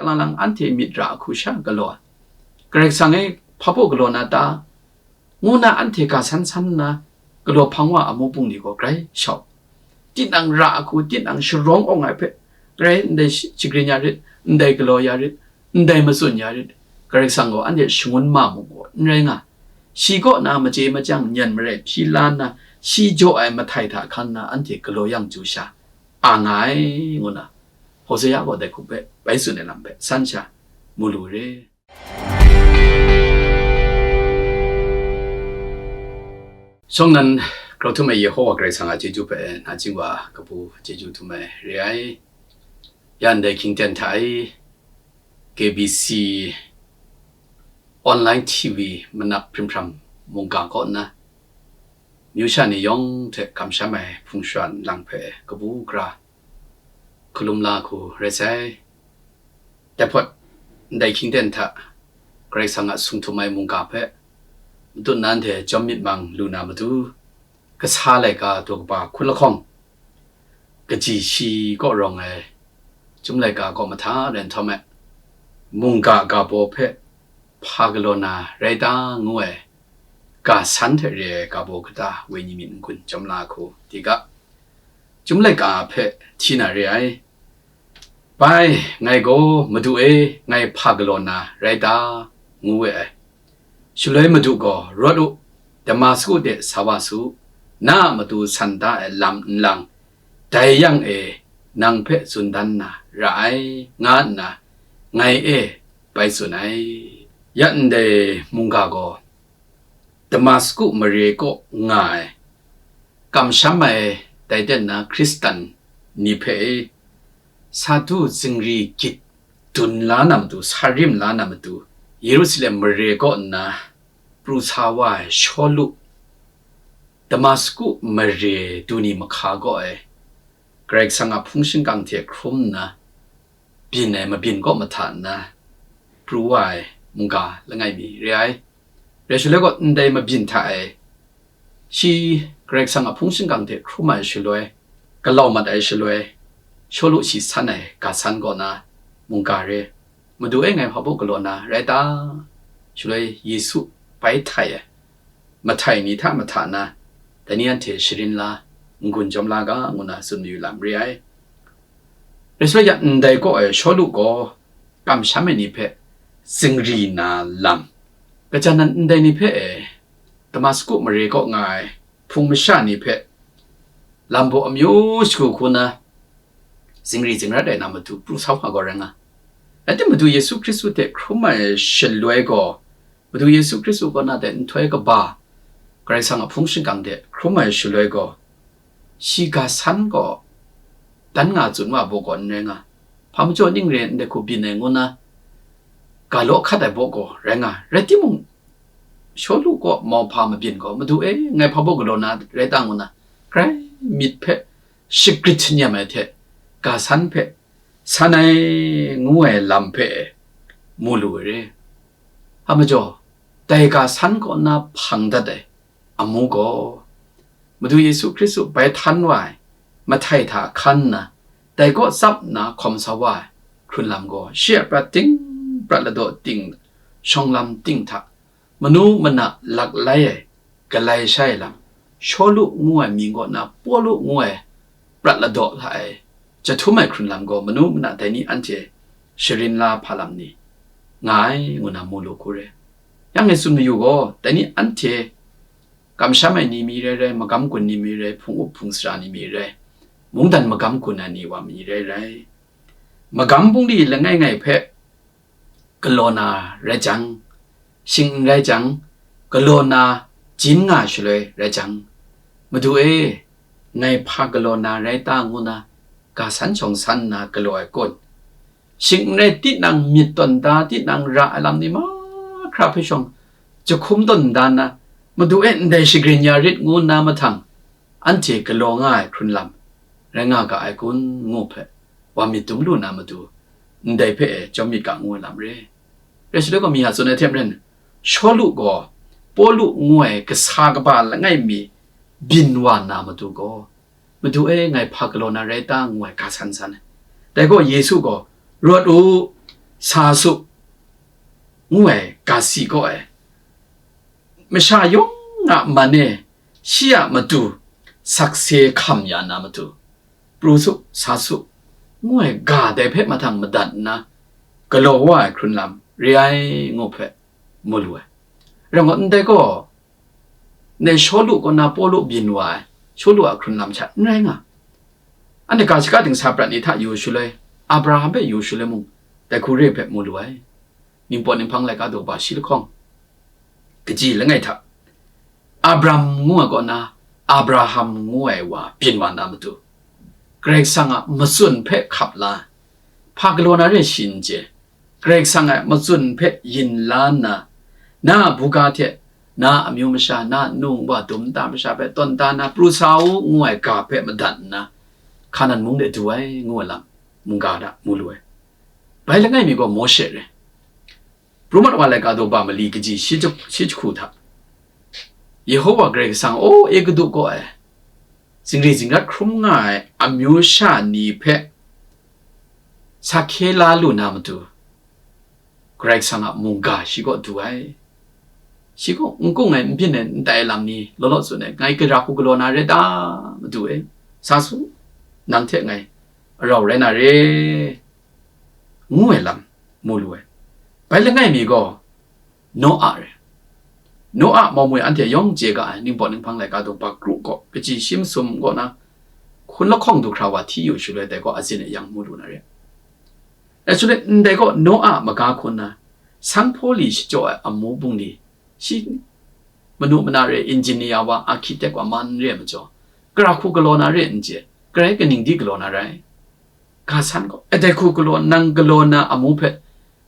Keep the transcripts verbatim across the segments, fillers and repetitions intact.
lang lang anhte myit ra ahku sha galaw ai. Karai Kasang e hpa baw galaw na ta? Ngu na anhte ga san san nna galaw hpang wa amu bungli gaw grai shau. Tinang ra ahku, tinang sharawng awng ai hpe, grai ndai shi-, shagrin ya rit, ndai galaw ya rit, ndai matsun ya rit, Karai Kasang gaw anhte shangun ma mu gaw n rai nga. Shi kaw na machye machyang nyan marai hpyi la nna, shi jaw ai mahtai hta hkan na anhte galaw yang chyu sha, a nga ai, ngu na Hosea gaw dai hku hpe bai tsun ai lam hpe san sha mu lu re. Shawng nnan, grau htum ai Yehowa Karai Kasang a chyeju hpe na ching wa kabu chyeju htum ai re ai. Ya ndai hkying ten hta e, K B C online T V manap hprim hpram mungga kaw nna, myu sha ni yawng hte kamsham ai hpung shara nlang hpe kabu gara hkalum la hku rai sai. Dai hpawt, ndai hkying ten hta Karai Kasang a sung htum ai mungga hpe matut nanhte jawm myit mang lu na matu, kasa laika daw kaba hkun lahkawng, kaji shi kaw rawng ai Chyum laika kaw mahta rai nhtawm ai, mungga ga baw hpe hpa galaw na rai ta ngu ai ga san hte re ai ga baw kata wenyi myit n-gun jawm la hku, di ga, Chyum laika hpe hti na re ai. Bai, ngai gaw, Madu e, ngai hpa galaw na rai ta? Ngu we ai. Shaloi Madu gaw, Rawt u, Damasku de sa wa su, na a matu san da ai lam nlang, dai yang e nang hpe tsun dan na ra ai, nga nna ngai e bai tsun ai. Ya ndai mungga gaw Damasku mare kaw nga ai, kamsham ai dai ten na Hkristan ni hpe sa du zingri gyit dun la na matu, sa rim la na matu, Yerusalem mare kaw nna pru sa wa ai Shawlu, Damasku mare du ni mahka kaw e, Karai Kasang a hpung shingkang hte hkrum nna, byin ai mabyin kaw mahta nna pru wa ai mungga langai mi re ai. Rai shaloi gaw, ndai mabyin hta e shi Karai Kasang a hpung shingkang hte hkrum ai shaloi, galau mat ai shaloi, Shawlu shi san ai ga san kaw na mungga re, Madu e, ngai hpa baw galaw na rai ta? Shaloi Yesu bai htai ai mahtai ni hta mahta na, dai ni anhte sharin la, n-gun jawm la ga, ngu na tsun mayu lam re ai. Rai shaloi ya ndai kaw e Shawlu gaw kamsham ai ni hpe zingri na lam, kajan nan ndai ni hpe e, Damasku mare kaw nga ai hpung masha ni hpe lam baw amyu shagu hku na zingri zingrat ai na matu pru sa wa gaw rai nga. Rai timung, Madu Yesu Hkristu hte hkrum ai shaloi gaw, Madu Yesu Hkristu kaw na dai nhtoi kaba, Karai Kasang a hpung shingkang de hkrum ai shaloi gaw, shi ga san gaw dan nga tsun wa baw gaw n rai nga, hpa majaw ning re ndai hku byin ai ngu na ga law hkat ai baw gaw rai nga. Rai timung, Shawlu kaw mauhpa mabyin gaw, Madu e, ngai hpa baw galaw na rai ta? Ngu na grai myit hpe shagrit shanyam ai hte, ga san hpe san ai ngu ai lam hpe mu lu ai re. Hpa majaw, dai ga san kaw na hpang dat ai amu gaw, Madu Yesu Hkristu bai htan wa ai mahtai hta hkan nna, dai kaw tsap nna hkawm sa wa ai hkrun lam gaw, shi a prat ting, prat ladaw ting, shawng lam ting hta, manu mana lak lai ai, galai shai ai lam, Shawlu ngu ai mying kaw na Pawlu ngu ai prat ladaw hta e jahtum ai hkrun lam gaw, manu mana dai ni anhte sharin la hpa lam ni nga ai, ngu na mu lu hku re. Yang e tsun mayu gaw, dai ni anhte kamsham ai ni mi rai rai, magam gun ni mi rai, hpung up hpung sara ni mi rai, mungdan magam gun ai ni wa mi rai rai, magam bungli langai ngai hpe galaw na rai jang, shing n rai jang, galaw na jin nga shaloi rai jang, Madu e, ngai hpa galaw na rai ta? Ngu na ga san shawng san nna galaw ai kun, shing n rai tinang myit tawn da, tinang ra ai lam ni mahkra hpe shawng jahkum tawn da nna, Madu e, ndai shagrin ya rit, ngu nna mahtang, anhte galaw nga ai hkrun lam rai nga ga ai kun, ngu hpe wa myit dum lu na matu, ndai hpe e jawm myit ga, ngu ai lam re. Rai shaloi gaw, mi a tsun ai hte maren, Shawlu gaw Pawlu ngu ai kasa kaba langai mi byin wa na matu gaw, Madu e, ngai hpa galaw na rai ta? Ngu ai ga san san ai. Dai gaw Yesu gaw, Rawt u, Sa su, ngu ai ga si kaw ai, masha yawng a man e shi a matu sakse hkam ya na matu, pru su, sa su, ngu ai ga dai hpe mahtang madat nna, galaw wa ai hkrun lam re ai, ngu hpe mu lu ai. Rai ngut ndai gaw, ndai Shawlu kaw na Pawlu byin wa ai, Shawlu a hkrun lam hta n rai nga. Anhte ga shaka dingsa prat ni hta yu shaloi, Abraham hpe yu shaloi mung, dai hku re hpe mu lu ai. Ningpawt ninghpang laika daw ba shi lahkawng, kaji langai hta, Abram ngu ai kaw na, Abraham ngu ai wa byin wa na matu, Karai Kasang a matsun hpe hkap la, hpa galaw na re shi n chye, Karai Kasang a matsun hpe yin la nna, na a buga hte, na a amyu masha, na a nnu nwa dum nta masha hpe tawn da na pru sa u, ngu ai ga hpe madat nna, Hkanan mung de du ai, ngu ai lam, mungga hta mu lu ai. Bai langai mi gaw Mawshe re. Pru mat wa laika daw ba mali kaji shi jahku hta, Yehowa Karai Kasang, o, Egutu kaw e zingri zingrat hkrum nga ai amyu sha ni hpe sa hkye la lu na matu, Karai Kasang a mungga shi kaw du ai. Shi gaw n kung ai, n byin ai, n tai ai lam ni law law tsun ai, ngai gara hku galaw na re ta, Madu e, sa su, nang hte ngai arau rai na re, ngu ai lam mu lu ai. Bai langai mi gaw Noa re. Noa mawmwi anhte yawng chye ga ai, ningpawt ninghpang laika daw ba kru gaw, kaji shi masum kaw na, hkun lahkawng du hkra wa hti yu shaloi, dai gaw azin e yang mu lu na re. Actually, ndai gaw Noa a maga hku nna, sanghpaw li shachyaw ai amu bungli, shi manu mana re, engineer wa, architect wa man re ai majaw, gara hku galaw na re n chye, grai kaning di galaw na rai? Ga san gaw, "E, dai hku galaw, nang galaw na amu hpe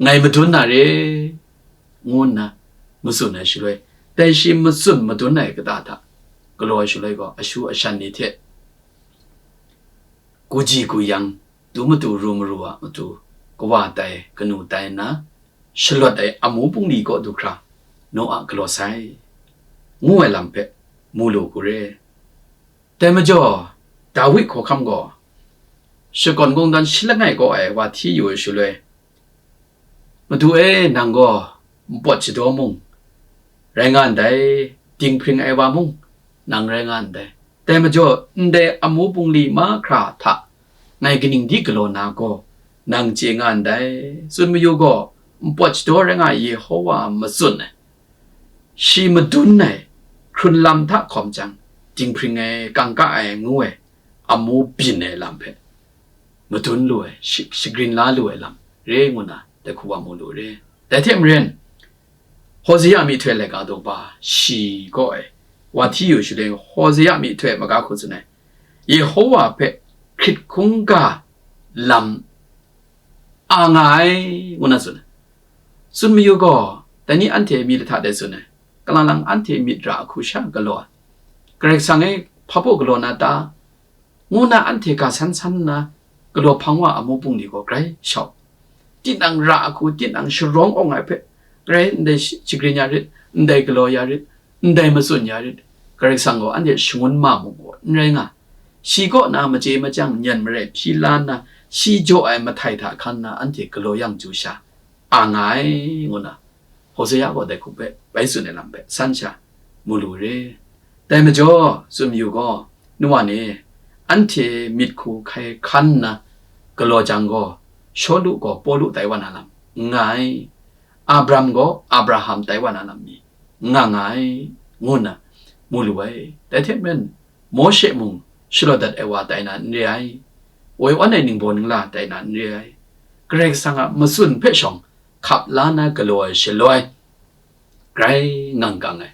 ngai madun na re," ngu nna matsun ai shaloi, dai shi matsun madun ai kata hta galaw ai shaloi gaw, ashu ashan ni hte kuji kuyang, du matu ru maru a matu, kawa tai, kanu tai nna, shalawt ai amu bungli kaw du hkra, Noa galaw sai, ngu ai lam hpe mu lu hku re. Dai majaw, Dawi hkawhkam gaw, shakawn kungdawn shi langai kaw ai wa hti yu ai shaloi, "Madu e, nang gaw npawt shadaw mung rai nga ndai, dinghpring ai wa mung nang rai nga ndai. Dai majaw, ndai amu bungli mahkra hta ngai kaning di galaw na gaw, nang chye nga ndai. Tsun mayu gaw, npawt shadaw rai nga ai Yehowa a matsun ai, shi madun ai hkrun lam hta hkawm jang, dinghpring ai, kangka ai, ngu ai, amu byin ai lam hpe madun lu ai, shi-, shagrin la lu ai lam re," ngu nna dai hku wa mu lu re. Dai hte maren, Hosea myihtoi laika daw ba shi kaw e wa hti yu shaloi, Hosea myihtoi maga hku tsun ai, Yehowa hpe hkrit hkungga lam a nga ai, ngu na tsun ai. Tsun mayu gaw, dai ni anhte mi lahta dai tsun ai, kalang lang anhte myit ra ahku sha galaw ai, Karai Kasang e, hpa baw galaw na ta? Ngu na anhte ga san san nna galaw hpang wa amu bungli gaw grai shau. Tinang ra ahku, tinang sharawng awng ai hpe, grai ndai shi-, shagrin ya rit, ndai galaw ya rit, ndai matsun ya rit, Karai Kasang gaw anhte shangun ma mu gaw n rai nga. Shi kaw na machye machyang nyan marai hpyi la nna, shi jaw ai mahtai hta hkan nna anhte galaw yang chyu sha, a nga ai, ngu na, Hosea gaw dai hku hpe bai tsun ai lam hpe san sha mu lu re. Dai majaw, tsun mayu gaw, nu wa ni, anhte myit hku hkai hkan nna galaw jang gaw, Shawlu gaw Pawlu tai wa na lam n nga ai, Abram gaw Abraham tai wa na lam mi n nga nga ai, ngu nna mu lu ai. Dai hte maren, Mawshe mung shalawt dat ai wa tai na n re ai, woi awn ai ningbaw ningla tai na n re ai, Karai Kasang a matsun hpe shawng hkap la na galaw ai shaloi, grai ngang kang ai,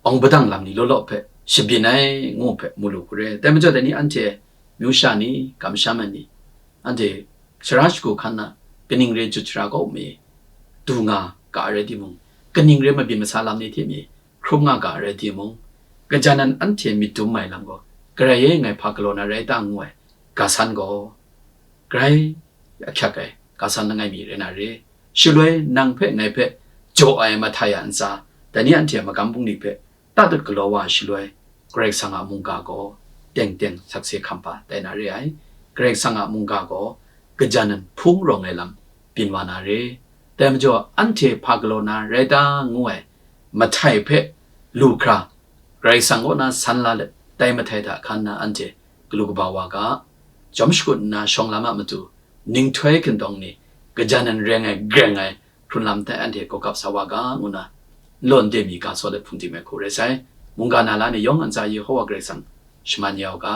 awng padang lam ni law law hpe shabyin ai, ngu hpe mu lu hku re. Dai majaw, dai ni anhte myu sha ni, kamsham ai ni, anhte sara shagu hkan na, kaning re jut sara kau mi du nga ga ai rai timung, kaning re mabyin masa lam ni hte mi hkrum nga ga ai rai timung, kaja nan anhte myit dum ai lam gaw, Karai e, ngai hpa galaw na rai ta, ngu ai ga san gaw, grai ahkyak ai ga san langai mi rai na re. Shaloi nang hpe ngai hpe jaw ai mahtai a ntsa, dai ni anhte a magam bungli hpe tatut galaw wa ai shaloi, Karai Kasang a mungga gaw teng teng sakse hkam hpa tai na re ai. Karai Kasang a mungga gaw kaja nan hpung rawng ai lam byin wa na re. Dai majaw, anhte hpa galaw na rai ta ngu ai mahtai hpe lu hkra, Karai Kasang kaw na san la let, dai mahtai hta hkan na anhte galu kaba wa ga, jawm shakut nna shawng lam a matu, ninghtoi kantawng ni, gajan nan reng ai, greng ai, hkrun lam hte anhte gawgap sa wa ga, ngu na, nlaw nde mi ga saw let hpung tim ai hku rai sai. Mungga na la ni yawng ntsa Yehowa Karai Kasang shaman ya u ga.